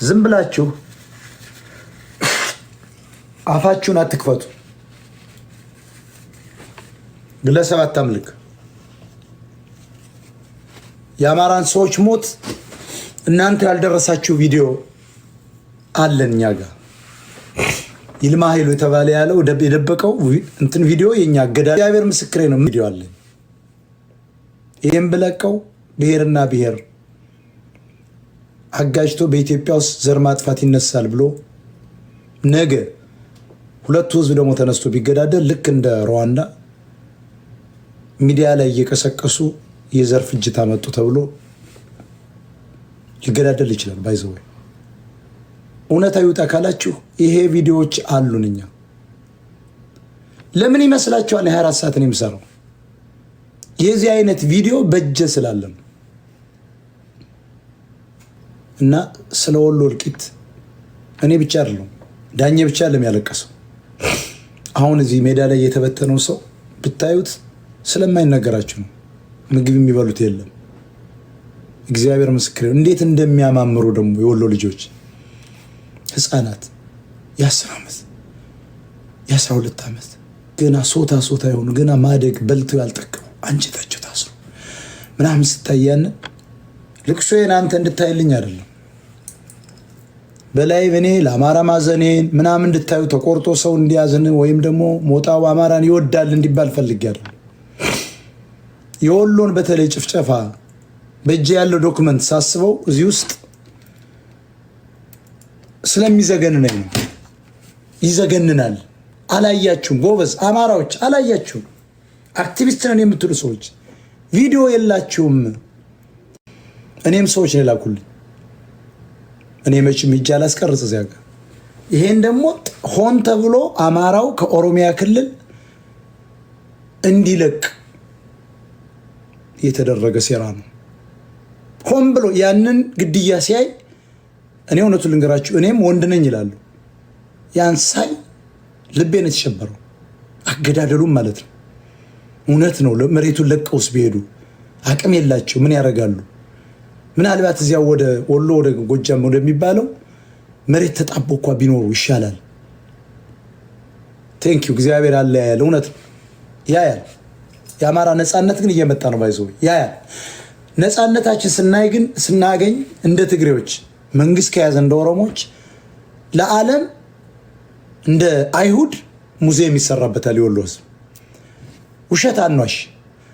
ዝም ብላችሁ አፋችሁን አትክፈቱ። ግለሰብ አታምልክ። የአማራን ሰዎች ሞት እናንተ ያልደረሳችሁ ቪዲዮ አለን እኛ ጋር። ይልማ ኃይሉ የተባለ ያለው የደበቀው እንትን ቪዲዮ የኛ ገዳ እግዚአብሔር ምስክሬ ነው። ቪዲዮ አለን። ይህም ብለቀው ብሔርና ብሔር አጋጅቶ በኢትዮጵያ ውስጥ ዘር ማጥፋት ይነሳል ብሎ ነገ ሁለቱ ህዝብ ደግሞ ተነስቶ ቢገዳደል ልክ እንደ ሩዋንዳ ሚዲያ ላይ እየቀሰቀሱ የዘር ፍጅት አመጡ ተብሎ ሊገዳደል ይችላል። By the way እውነት ይውጣ ካላችሁ ይሄ ቪዲዮዎች አሉን። እኛ ለምን ይመስላችኋል የ24 ሰዓትን የምሰራው? የዚህ አይነት ቪዲዮ በእጀ ስላለን እና ስለ ወሎ እልቂት እኔ ብቻ አይደለም ዳኜ ብቻ አይደለም ያለቀሰው። አሁን እዚህ ሜዳ ላይ የተበተነው ሰው ብታዩት ስለማይነገራችሁ ነው። ምግብ የሚበሉት የለም። እግዚአብሔር ምስክር፣ እንዴት እንደሚያማምሩ ደግሞ የወሎ ልጆች ህፃናት፣ የ10 ዓመት የ12 ዓመት ገና ሶታ ሶታ የሆኑ ገና ማደግ በልተው ያልጠገቡ አንጀታቸው ታስሮ ምናምን ስታያን ልቅሶዬን አንተ እንድታይልኝ አይደለም በላይ እኔ ለአማራ ማዘኔን ምናምን እንድታዩ ተቆርጦ ሰው እንዲያዝን ወይም ደግሞ ሞጣው አማራን ይወዳል እንዲባል ፈልጌያለሁ። የወሎን በተለይ ጭፍጨፋ በእጅ ያለው document ሳስበው እዚህ ውስጥ ስለሚዘገንነኝ ነው። ይዘገንናል። አላያችሁም? ጎበዝ አማራዎች አላያችሁም? አክቲቪስት ነን የምትሉ ሰዎች ቪዲዮ የላችሁም። እኔም ሰዎች ነው የላኩልኝ። እኔ መቼም ሂጅ አላስቀርጽ እዚያ ጋር። ይሄን ደግሞ ሆን ተብሎ አማራው ከኦሮሚያ ክልል እንዲለቅ የተደረገ ሴራ ነው። ሆን ብሎ ያንን ግድያ ሲያይ እኔ እውነቱን ልንገራችሁ፣ እኔም ወንድ ነኝ ይላሉ። ያን ሳይ ልቤን የተሸበረው አገዳደሉም ማለት ነው። እውነት ነው። መሬቱን ለቀውስ ቢሄዱ አቅም የላቸው ምን ያደርጋሉ? ምናልባት እዚያ ወደ ወሎ ወደ ጎጃም ወደሚባለው መሬት ተጣቦ እኳ ቢኖሩ ይሻላል። Thank you እግዚአብሔር አለ ያያል። እውነት ያያል። የአማራ ነፃነት ግን እየመጣ ነው። By the way ያያል። ነፃነታችን ስናይ ግን ስናገኝ እንደ ትግሬዎች መንግስት ከያዘ እንደ ኦሮሞች ለዓለም እንደ አይሁድ ሙዚየም ይሰራበታል። የወሎ ህዝብ ውሸት አኗሽ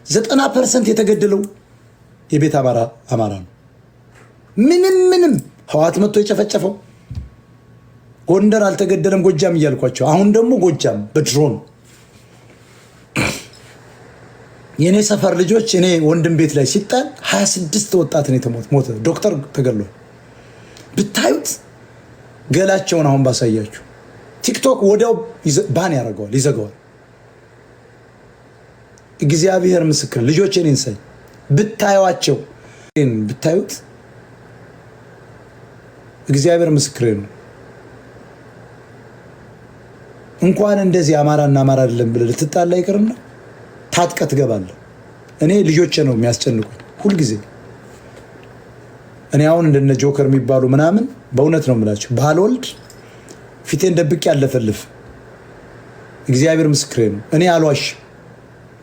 90% የተገደለው የቤት አማራ አማራ ነው። ምንም ምንም ህወሓት መጥቶ የጨፈጨፈው ጎንደር አልተገደለም ጎጃም እያልኳቸው፣ አሁን ደግሞ ጎጃም በድሮን የእኔ ሰፈር ልጆች እኔ ወንድም ቤት ላይ ሲጣል 26 ወጣት ነው የተሞተ፣ ሞተ። ዶክተር ተገሏል። ብታዩት ገላቸውን አሁን ባሳያችሁ ቲክቶክ ወዲያው ban ያደርገዋል፣ ይዘጋዋል። እግዚአብሔር ምስክር ልጆች እኔን ሳይ ብታዩቸው ብታዩት እግዚአብሔር ምስክሬ ነው። እንኳን እንደዚህ አማራና አማራ አይደለም ብለህ ልትጣላ ይቅርና ታጥቀህ ትገባለህ። እኔ ልጆቼ ነው የሚያስጨንቁኝ ሁልጊዜ። እኔ አሁን እንደነ ጆከር የሚባሉ ምናምን በእውነት ነው የምላቸው፣ ባልወልድ ፊቴን ደብቄ አለፈልፍ። እግዚአብሔር ምስክሬ ነው። እኔ አልዋሽ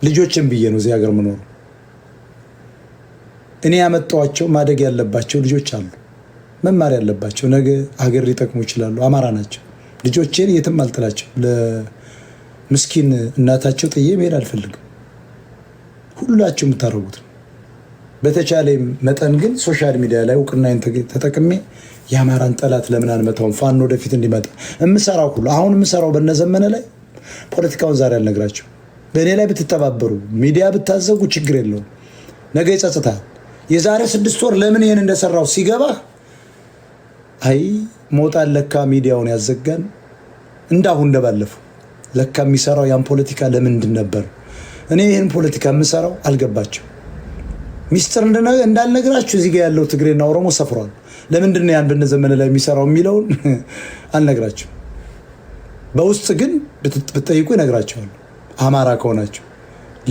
ልጆችን ብዬ ነው እዚህ ሀገር የምኖረው። እኔ ያመጣኋቸው ማደግ ያለባቸው ልጆች አሉ፣ መማር ያለባቸው ነገ ሀገር ሊጠቅሙ ይችላሉ። አማራ ናቸው። ልጆቼን የትም አልጥላቸው። ለምስኪን እናታቸው ጥዬ መሄድ አልፈልግም። ሁላችሁ የምታደርጉት ነው። በተቻለ መጠን ግን social media ላይ እውቅናዬን ተጠቅሜ የአማራን ጠላት ለምን አልመታውም? ፋኖ ወደፊት እንዲመጣ የምሰራው ሁሉ አሁን የምሰራው በነዘመነ ላይ ፖለቲካውን ዛሬ አልነግራቸው። በእኔ ላይ ብትተባበሩ ሚዲያ ብታዘጉ ችግር የለውም። ነገ ይጸጽታል። የዛሬ 6 ወር ለምን ይህን እንደሰራው ሲገባህ አይ ሞጣን ለካ ሚዲያውን ያዘጋን እንዳሁን እንደባለፈው ለካ የሚሰራው ያን ፖለቲካ ለምንድን ነበር? እኔ ይህን ፖለቲካ የምሰራው አልገባቸው። ሚስጥር እንዳልነግራችሁ እዚህ ጋ ያለው ትግሬና ኦሮሞ ሰፍሯል። ለምንድን ነው ያን በነዘመነ ላይ የሚሰራው የሚለውን አልነግራችሁ። በውስጥ ግን ብትጠይቁ ይነግራቸዋል። አማራ ከሆናችሁ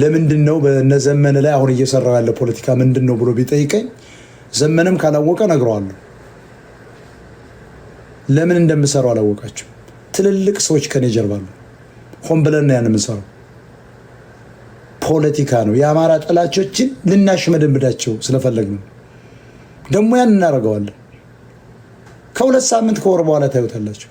ለምንድን ነው በነዘመነ ላይ አሁን እየሰራው ያለ ፖለቲካ ምንድን ነው ብሎ ቢጠይቀኝ ዘመንም ካላወቀ ነግረዋለሁ። ለምን እንደምሰራው አላወቃችሁ። ትልልቅ ሰዎች ከኔ ጀርባ አሉ። ሆን ብለን ነው ያን የምንሰራው። ፖለቲካ ነው። የአማራ ጠላቾችን ልናሽመደምዳቸው ስለፈለግን ነው። ደግሞ ያን እናደርገዋለን። ከ2 ሳምንት ከወር በኋላ ታዩታላችሁ።